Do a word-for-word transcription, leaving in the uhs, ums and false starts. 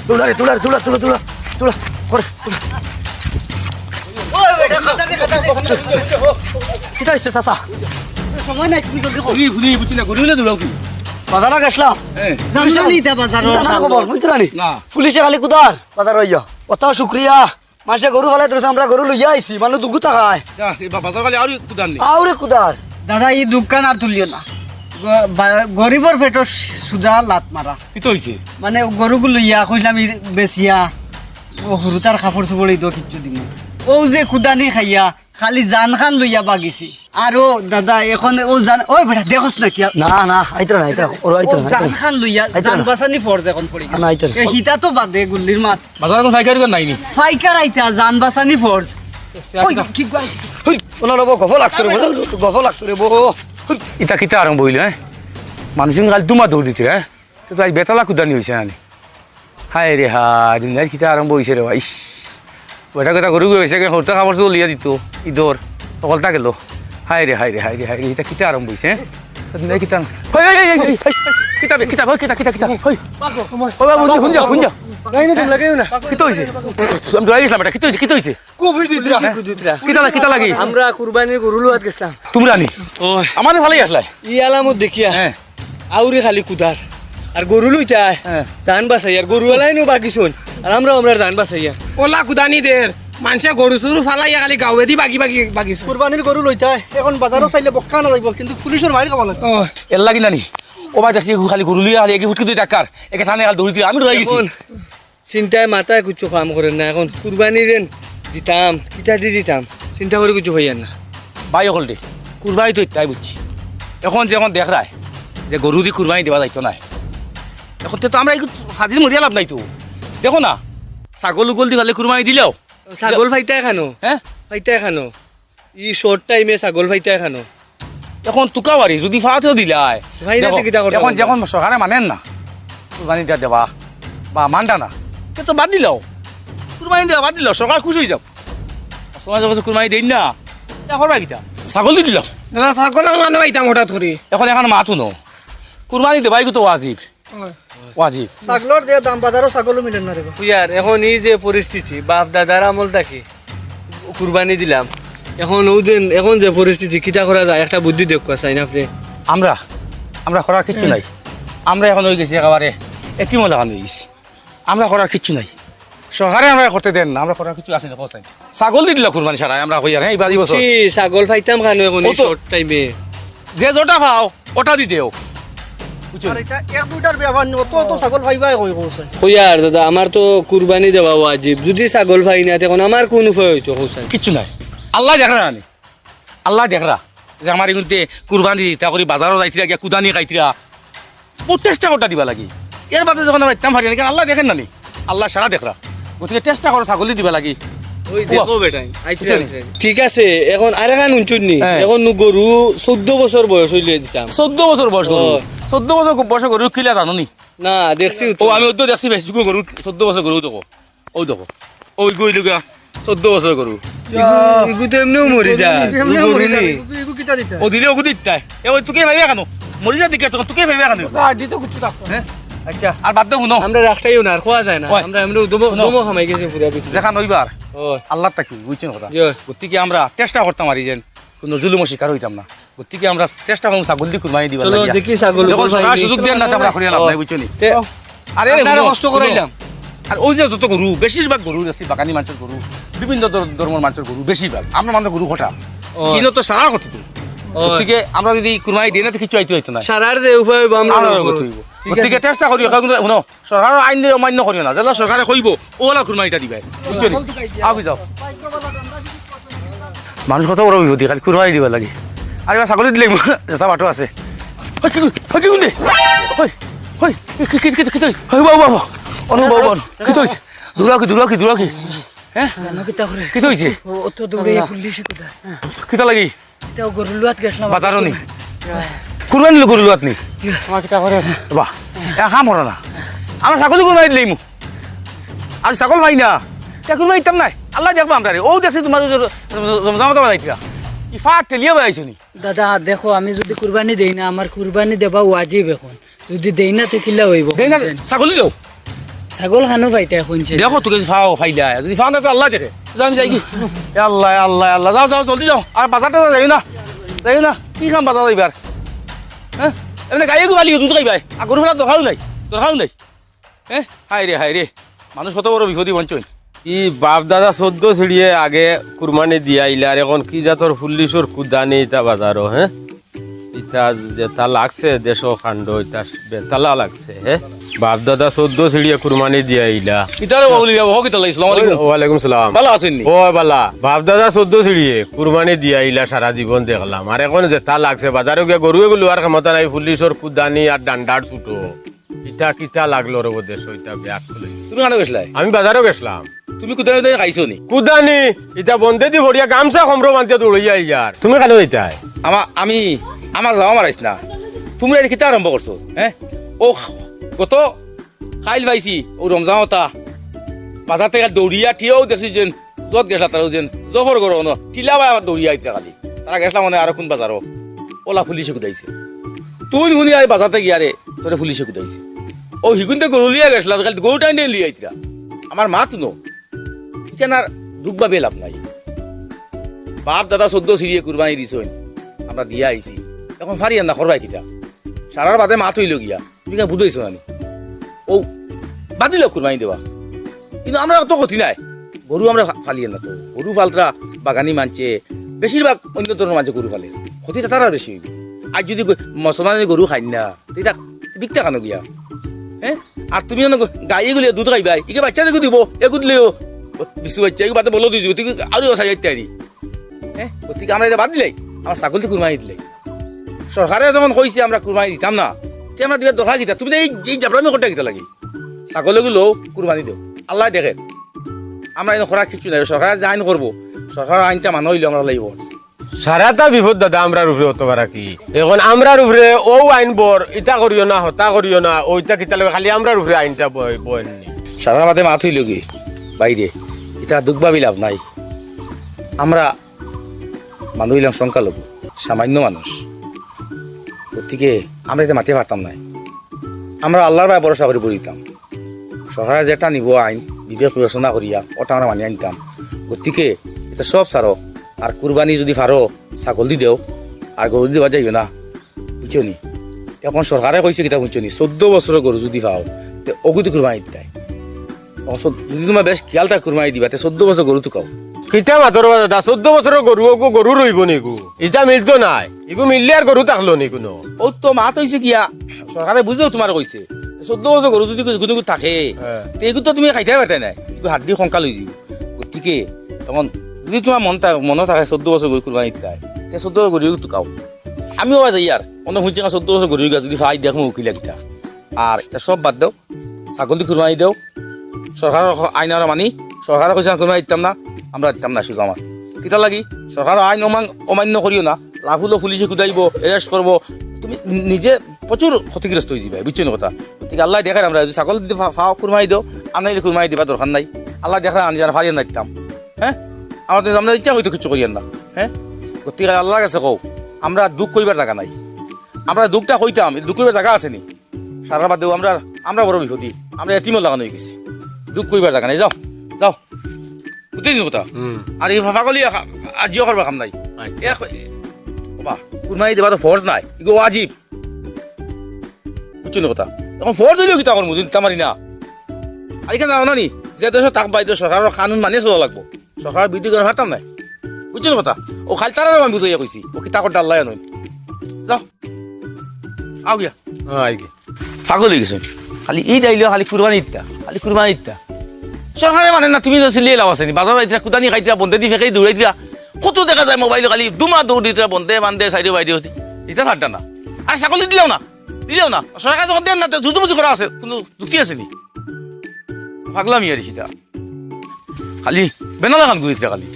দৌড়া রে, দৌড়া রে, দৌড়া, দৌড়া, দৌড়া, দৌড়া, করে, দৌড়া। ওই বেটা, খাতা দে, খাতা দে, খাতা দে। কিতা অইছে, চাচা? সময় নাই, তুমি জলদি করো। ফুরি, ফুরি, বুঝছি না, গরু লইয়া দৌড়াও কি? বাজারো গেছলাম। হ্যাঁ। জানো না নি ইতা বাজারো? জানো না খবর, বুঝছো না নি? না। পুলিশে খালি কুদার, বাজারো আইয়া। অত শুক্রিয়া। মানষে গরু ফালাই ধরছে, আমরা গরু লইয়া আইছি, মানুষ দুগু তাকায়। যা, এই বা-, বাজার খালি আরো কুদার নি। আউরে কুদার। দাদা, ই দুঃখখান আর তুলিও না। গ-, বা-, গরিবর পেটো সুজা লাত মারা। কিতা অইছে? মানে, গরুগু লইয়া কইছলাম, ই বেচিয়া, অউ হুরুতার কাপড় চোপড় ইদো কিচ্ছু দিমু। অউ যে কুদানি খাইয়া, খালি জানখান লইয়া বাগিছি। আর অউ দাদা, এখন অউ জান, ওই বেটা, দেখোস না কিয়া? না, না, আইতরা না, আইতরা না, ওরা আইতরা অউ না, আইতরা না। জানখান লইয়া, আইতরা জান না। বাচানি ফরজ এখন পড়ি গেছে। না, আইতরা না। এ হিতা তো বাদে গুল্লির মাত। বাজারো কুনু পাইকারি নাই নি? পাইকার আইতা, জান বাচানি ফরজ। ওই, কি কয়? হুই, ওনার বউ গফ লাগছে রে বউ, গফ লাগছে রে বউ। হুই। ইতা কিতা আরম্ভ অইল, হ্যাঁ? মানুষ কাল দুমা দৌড় দিতে, হ্যাঁ? তো তাই বেতালা কুদানি অইছে না নি? হায় রে হায়, দুনিয়ার কিতা আরম্ভ অইছে রে ভাই। ইস, বেটা কথা গরু গেছে, কে হরতা খাবার চলিয়া দিত, ইদর, হকলতা গেল। হায় রে, হায় রে, হায় রে, হায় রে, ইতা কিতা আরম্ভ অইছে, হ্যাঁ? দুনিয়ার কিতা আরম্ভ-, হই, হই, হই, হই, হই, হই, কিতা বে, কিতা, হই, কিতা, কিতা, কিতা, হই। ওই বাবু, হুন যা, হুন যা। নাই, না, তুমি লাগাইও না। কিতা অইছে? আমি ডরাই গেছিলাম বেটা, কিতা অইছে, কিতা অইছে? কুফি দিতরা। কুফি দিতরা। কিতা লা-, কিতা লাগি? আমরা কুরবানির গরু লওয়াত গেছিলাম। তুমরা নি? ওই। আমারে ফালাই আসলাই? ই আলামত দেখিয়া। হ্যাঁ। আউরে খালি কুদার। আর গরু লইতায়। হ্যাঁ। জান বাচাইয়ার। গরুআলায় নু বাগিছইন। আর আমরাও আমরার জান বাচাইয়ার। ওলা কুদানি দের। মানষে গরু-সরু ফালাইয়া খালি গাউয়েদি বাগি বাগি বাগিছইন। কুরবানির গরু লইতায়। এখন বাজারো চাইলে বক্কা আনা যাইবো, কিন্তু পুলিশর মাইর খাওয়া লাগবো। ও। এর লাগি নানি? ও ভাই, দেখছি, খালি গরু লইয়া খালি এগি হুটকি দুই ডাকার। একে থানে খালি দৌড়ি দিয়া। আমি ডরাই গেছি। এখন চিন্তায় মাথায় কিচ্ছু কাম করের না। এখন কুরবানি যেন দিতাম, কিতা দি দিতাম, চিন্তা করি কিচ্ছু পাইয়ার না। ভাই অকলরে, কুরবানি তো ইতায় বুঝছি। এখন যে এখন দেখরায় যে গরু দি কুরবানি দেওয়া যাইতো নায়, এখন তে তো আমরা এই ফাদিল মরিয়া লাভ নাই তো। দেখো না, ছাগল-উগল দি ফালে কুরবানি দিলাও। ছাগল ফাইতায় খানো? হ্যাঁ? ফাইতায় খানো? ই short time-এ ছাগল ফাইতায় খানো? এখন তুকা বাড়ি, যুদি ফাতেও দিলায়। ভাই, দেখো, নাতে কিতা করতাম এখন আমরা? যখন সরকারে মানের না, কুরবানিটা দেওয়া বা মানতা না, তে তো বাদ দিলাও। কুরবানি দেওয়া বাদ দিলাও, সরকার খুশ অইযাউক। সমাজর কাছে কুরবানি দেইন না, তে করবা কিতা? ছাগল দি দিলাও। দাদা, ছাগল আমি মানে পাইতাম হঠাৎ করি। এখন, এখন মাত হুনো, কুরবানি দেওয়া ইগু তো ওয়াজিব। ওয়াজিব। ছাগলর যে দাম, বাজারো ছাগলও মিলের না রে বা। খুয়ার, এখন ই যে পরিস্থিতি, বাপ-দাদার আমল থাকি কুরবানি দিলাম, এখন অউ যে, এখন যে পরিস্থিতি, কিতা করা যায়, একটা বুদ্ধি দেউক্কা চাইন আপনে। আমরা, আমরা করার কিচ্ছু নাই। আমরা এখন অইগেছি একেবারে এতিমর লাখান অইগেছি। আমরা করার কিচ্ছু নাই। সরকারে আমরারে করতে দেন না, আমরা করার কিচ্ছু আছে না, কও চাইন। ছাগল দি দিলাও কুরবানি ছাড়াই, আমরা কইয়ার, হ্যাঁ, ইবার ই বছর। জি, ছাগল ফাইতাম খানো এখন ই অত short time-এ? যে যেটা ফাও, ওটা দি দেও। বুঝছো? আর ইটা এক দুইটার ব্যাপার নি, অত অত ছাগল ফাইবায় কই, কও চাইন। কইয়ার দাদা, আমার তো কুরবানি দেওয়া ওয়াজিব। যুদি ছাগল ফাই না, তখন আমার কুন উপায় অইতো, কও চাইন? কিচ্ছু নাই। আল্লায় দেখরা না নি? আল্লায় দেখরা যে আমার ইগুনতে কুরবানি দিতা করি বাজারো যাইতরা গিয়া কুদানি খাইতরা। বউত চেষ্টা করতা দিবা লাগি। এর বাদে যখন আমরা ইতাম ফারি না, কেনে আল্লায় দেখইন না নি? আল্লায় সারা দেখরা। গতিকে চেষ্টা করো ছাগল দি দিবা লাগি। ওই দেখো বেটাইন, আইতরা, বুঝছো নি? আইতরা। ঠিক আছে, এখন আরেকখান হুনছইন নি? হ্যাঁ। এখন নু গরু চৌদ্দ বছর বয়স অইলে দিতাম। চৌদ্দ বছর বয়স গরু? ও। চৌদ্দ বছর বয়স গরু কিলা জানো নি? না, দেখছি তো। ও, আমি অউ তো দেখছি Facebook-ও গরু, চৌদ্দ বছর গরু দেখো। অউ দেখো, অউ ইগু অইলো গিয়া চৌদ্দ বছর গরু। ইগু, ইগু তো এমনেও মরি যায়। এমনেও মরি যায়। গরু নি। ইগু, ইগু কিতা দিতা? ও দিলে ওগু দিতায়। এ ওই তুকে ভাইবা কেনে? মরি যায় দিকে তখন তুকে ভাইবা কেনে? তো আড্ডি তো কিচ্ছু থাকতো না। হ্যাঁ? আচ্ছা। আর বাদ দেও হুনো। আমরা রাখতাইও না, আর খোয়া যায় না। ওই। আমরা এমনেও দমো, ওই। দমো হামাই গেছে পুরা ভিতরে। যেখান অইবার। ওই। আল্লাহ থাকি, বুঝছো নি কথা? জি। গতিকে আমরা চেষ্টা করতাম আর যেন কুনু জুলুমর শিকার অইতাম না। গতিকে আমরা চেষ্টা করমু ছাগল দি কুরবানি দিবার চলো, লাগিয়া। দেখি ছাগল যখন কুরবানি সরকার দি। সুযোগ দেন না, তে আমরা করিয়া লাভ নাই, বুঝছো নি? তে আরে, আরে, আপনারা হুনো, কষ্ট হুনো। করাইলাম। আর ওই যে যত গরু, বেশিরভাগ গরু আছে বাগানি মানষর গরু, বিভিন্ন ধর-, ধর্মর মানষর গরু, বেশিরভাগ। আমরা মানষর গরু কটা? ও। ইনো তো সারা কত তো। ও। গতিকে আমরা যুদি কুরবানি দেই না, তে কিচ্ছু আইতো আইতো না। সারার যে উপায় অইবো, আমরা আমরা উপায়। গতি অইবো। ঠিক আছে। গতিকে চেষ্টা করি, এখন হুনো, সরকারর আইন অমান্য করিও না, যেলা সরকারে কইবো, অলা কুরবানিটা দিবায়। বুঝছো নি? আও কি যাও। মানুষ কত বড় বিপদী, খালি কুরবানি দিবার লাগি। আরে বা ছাগল দিলে যেতা বাটো আছে। হই, কি, হই, কি কোন দে? হই, হই, কি, কি, কি, কি, কি, হই, বাবু, বাবু। অনু, বাবু, অনু। কিতা অইছে? দৌড়াও কি, দৌড়াও কি, দৌড়াও কি? হ্যাঁ? জানো কিতা করে? কিতা অইছে? ও, অত দৌড়ে পুলিশে কোথায়? কিতা লাগি? ইতাও গরু লওয়াত গেছলাম। বাজারো নি? কুরবানি দিলো গরু লওয়াত নি? আমার কিতা করে? বাহ, এক কাম করো না। আমরা ছাগল কুরবানি দিলাইমু। আর ছাগল পাই না। তে কুরবানি দিতাম নায়। আল্লায় দেখবো আমরারে। অউ দেখছি তুমার অউ যে রমজান মাতা বাজাইতরা। ই ফাট ঠেলিয়া বাজাইছো নি? দাদা, দেখো, আমি যুদি কুরবানি দেই না, আমার কুরবানি দেওয়া ওয়াজিব এখন। যুদি দেই না, তে কিলা অইবো? দেই না, ছাগল দিলাও। ছাগল খানো পাইতা এখন যে। দেখো, তোকে ফাও ফাইলা, যদি ফাও না তো আল্লাহ দেখে। যাও, আমি যাই কি? এ আল্লাহ, এ আল্লাহ, এ আল্লাহ, যাও, যাও, জলদি যাও। আর বাজারটা যাইও না, যাইও না। কি কাম বাজার যাইবার? হ্যাঁ, এমনি গাইয়ে গু ফালিও, দুধ খাইবায়। আর গরু ফালার দরকারও নাই, দরকারও নাই। হ্যাঁ, হায় রে, হায় রে, মানুষ কত বড় বিপদী বঞ্চন। ই বাপ দাদা চোদ্দ সিঁড়িয়ে আগে কুরবানি দিয়া আইলা, আর এখন কি জাতর ফুল্লিশর কুদানি ইতা বাজারো, হ্যাঁ? ইতা যেতা লাগছে দেশো কাণ্ড, ইতা বেতালা লাগছে, হ্যাঁ? বাপ দাদা চোদ্দ সিঁড়িয়ে কুরবানি দিয়া আইলা। ইতারে বাবুলি যাবো, হোক ইতালা, আসসালামু আলাইকুম। ওয়ালাইকুম সালাম। ভালা আছইন নি? ও বালা, বাপ দাদা চোদ্দ সিঁড়িয়ে কুরবানি দিয়া আইলা, সারা জীবন দেখলাম। আর এখন যেতা লাগছে বাজারো গিয়া গরু এগু লওয়ার ক্ষমতা নাই, ফুল্লিশর কুদানি আর ডান্ডার ছুটো। ইতা কিতা লাগলো রে ও দেশো, ইতা ব্যাগ খুলে। তুমি কানো গেছলায়? আমি বাজারো গেছলাম। তুমি কুদানি কুদানি খাইছো নি? কুদানি, ইতা বন্দেদি ভরিয়া গামছা কমরো বান্ধিয়া দৌড়াইয়া আইয়ার। তুমি কানো যাইতায়? আমা-, আমি, আমার যাওয়া মারাইছ না। তুমরা ইতা কিতা আরম্ভ করছো, হ্যাঁ? ও গত কাইল পাইছি, ও রমজান অতা। বাজার থাকি দৌড়িয়া ঠিয়াও দেখছি যেন যত গেছলা তারা যেন জফর করো ন, টিলা বায় আবার দৌড়িয়া আইতরা খালি। তারা গেছলা মানে আরো কুন বাজারো, ওলা ফুল্লিশে কুদাইছে। তুই হুনি আই বাজার থাকি গিয়ারে, তোরে ফুল্লিশে কুদাইছে। ও হিগুনতে গরু লইয়া গেছলা, খালি গরু টাইন টাইন লইয়া আইতরা। আমার মাত হুনো, ইখান আর দুখ ভাবিয়া লাভ নাই। বাপ দাদা চোদ্দ সিঁড়িয়ে কুরবানি দিছইন, আমরা দিয়া আইছি। এখন ফারিয়ার না, করবায় কিতা? সারার বাদে মাত অইলো গিয়া। তুমি কিতা বুঝাইছো না নি? ও, বাদ দিলাও কুরবানি দেওয়া। কিন্তু আমরা অত ক্ষতি নাই। গরু আমরা ফা-, ফালিয়ার না তো। গরু ফালরা বাগানি মানষে, বেশিরভাগ অন্য ধরনর মানষে গরু ফালে। ক্ষতিটা তারার বেশি অইবো। আর যদি গ-, মুসলমানে গরু খাইন না, তে ইতা বিকতা কানো গিয়া? হ্যাঁ? আর তুমি অনো গ-, গাই এগুলিয়ে দুধ খাইবায়, ইগে বাইচ্চা দেখো দিবো, এগু দিলেও বিশু বাইচ্চা, এগু বাদে বলদ অইযিবো, তুই আরো সাই যাইতে পারি। হ্যাঁ? গতিকে আমরা ইতা বাদ দিলাই, আমরা ছাগলদি কুরবানি দিলাই। সরকারে যেমন কইছে আমরা কুরবানি দিতাম না, তে আমরা দিবার দরকার কিতা? তুমি তো এই, এই জাবরামি করতায় কিতা লাগি? ছাগল এগু লও, কুরবানি দেও, আল্লায় দেখের। আমরা ইনো করার কিচ্ছু নাই, সরকারে যে আইন করবো, সরকারর আইনটা মানা অইলো আমরা লইবো। সারাটা বিপদ দাদা আমরার উপরে অত বারা কি? এখন আমরার উপরে অউ আইন বর, ইতা করিও না, হতা করিও না, অইতা কিতা লাগে খালি আমরার উপরে আইনটা বয়, বয় নি। সারার বাদে মাত অইলো গি বাইরে, ইতা দুখ ভাবি লাভ নাই। আমরা মানুষ অইলাম সংখ্যালঘু, সামান্য মানুষ। গতিকে আমরা ইতা মাতিয়া পারতাম নায়। আমরা আল্লার বায় ভরসা করি বইতাম। সরকারে যেটা নিবো আইন, বিবেক বিবেচনা করিয়া ওটা আমরা মানিয়া নিতাম। গতিকে ইতা সব ছাড়ো, আর কুরবানি যদি পারো, ছাগলদি দেও, আর গরুদি দেওয়া যাইও না, বুঝছো নি? এখন সরকারে কইছে কিতা বুঝছো নি, চৌদ্দ বছরর গরু যদি পাও, তে অগুদি কুরবানি দিতায়। অখন চৌদ্দ, যদি তুমার বেশ খিয়াল থাকে কুরবানি দিবা, তে চৌদ্দ বছরর গরু তুকাও। কিতা মাতর বা দাদা, চৌদ্দ বছরর গরু, অগু গরু রইবো নি গু? ইটা মিলতো নায়, ইগু মিললে আর গরু থাকলো নি কুনু? অউ তো মাত অইছে গিয়া, সরকারে বুঝেও তুমার কইছে, চৌদ্দ বছরর গরু যদি কুনু, কুনু থাকে, হ্যাঁ। তে ইগু তো তুমি খাইতায় পারতায় নায়, ইগু হাড্ডি কঙ্কাল অইযিবো। গতিকে অখন যদি তুমার মন থা-, মনো থাকে চৌদ্দ বছরর গরু কুরবানি দিতায়, তে চৌদ্দ বছরর গরু তুকাও। আমিও যাইয়ার, অনো হুনছি না চৌদ্দ বছরর গরু যদি পাই দেখমু কিলা কিতা। আর ইতা সব বাদ দেও, ছাগলদি কুরবানি দেও। সরকারর হ-, আইন আমরা মানি, সরকারে কইছে না কুরবানি দিতাম না, আমরা দিতাম না শুধু আমার। কিতার লাগি? সরকারর আইন অমান-, অমান্য করিও না, লাফুলো পুলিশে কুদাইবো, arrest করবো, তুমি নিজে প্রচুর ক্ষতিগ্রস্ত অইযিবায়, বুঝছো নি কথা? গতিকে আল্লায় দেখের আমরা, যদি ছাগলদি পা-, পাও কুরবানি দেও, আর নাইলে কুরবানি দিবার দরকার নাই। আল্লায় দেখের আমি যেন পারি না দিতাম, হ্যাঁ? আমরা তো, আমরা ইচ্ছা অইতো কিচ্ছু করিয়ার না, হ্যাঁ? গতিকে আল্লার কাছে কও, আমরা দুখ কইবার জাগা নাই, আমরা দুখটা কইতাম, দুখ কইবার জাগা আছে নি? সারার বাদেও আমরা, আমরা বড় বিপদি, আমরা এতিমর লাখান অইগেছি, দুখ কইবার জাগা নাই। যাও, যাও, বুঝছো নি কথা? হুম। আর ই পাগলি আ-, আজিও করবার কাম নাই। আচ্ছা। এক, বাবা, কুরবানি দিবা তো ফরজ নায়, ইগু ওয়াজিব। বুঝছো নি কথা? অখন ফরজ অইলেও কিতা করমু, যদি দিতাম পারি না? আর ইখান জানো না নি, যে দেশো থাকবায়, ই দেশর সরকারর কানুন মানিয়া চলা লাগবো। সরকারর বিরুদ্ধে করি পারতাম নায়। বুঝছো নি কথা? অউ খালি তারারেও আমি বুঝাইয়া কইছি। অউ কিতা করতা আল্লায় জানইন। যাও। আও গিয়া। হ্যাঁ, আই গিয়া। পাগল অইগেছে। খালি ইটা আইলো, খালি কুরবানি দিতা। খালি কুরবানি দিতা। সরকারে মানে না, তুমি তো চিল্লিয়া লাভ আছে নি। বাজারো যাইতরা, কুদানি খাইতরা, বন্দেদি ফেকেই দৌড়াইতরা। কত দেখা যায় মোবাইলো খালি দুমা দৌড় দিতরা, বন্দে, বান্দে, সাইডে বাইরে অইতে। ইতা ছাড়তা না। আর ছাগলদি দিলাও না। দিলাও না। সরকারে যখন দেন না, তে জুজুমুজু করা আছে। কুনু যুক্তি আছে নি? পাগলামি আর কিতা। খালি বেনালা খান ঘুরিতরা খালি।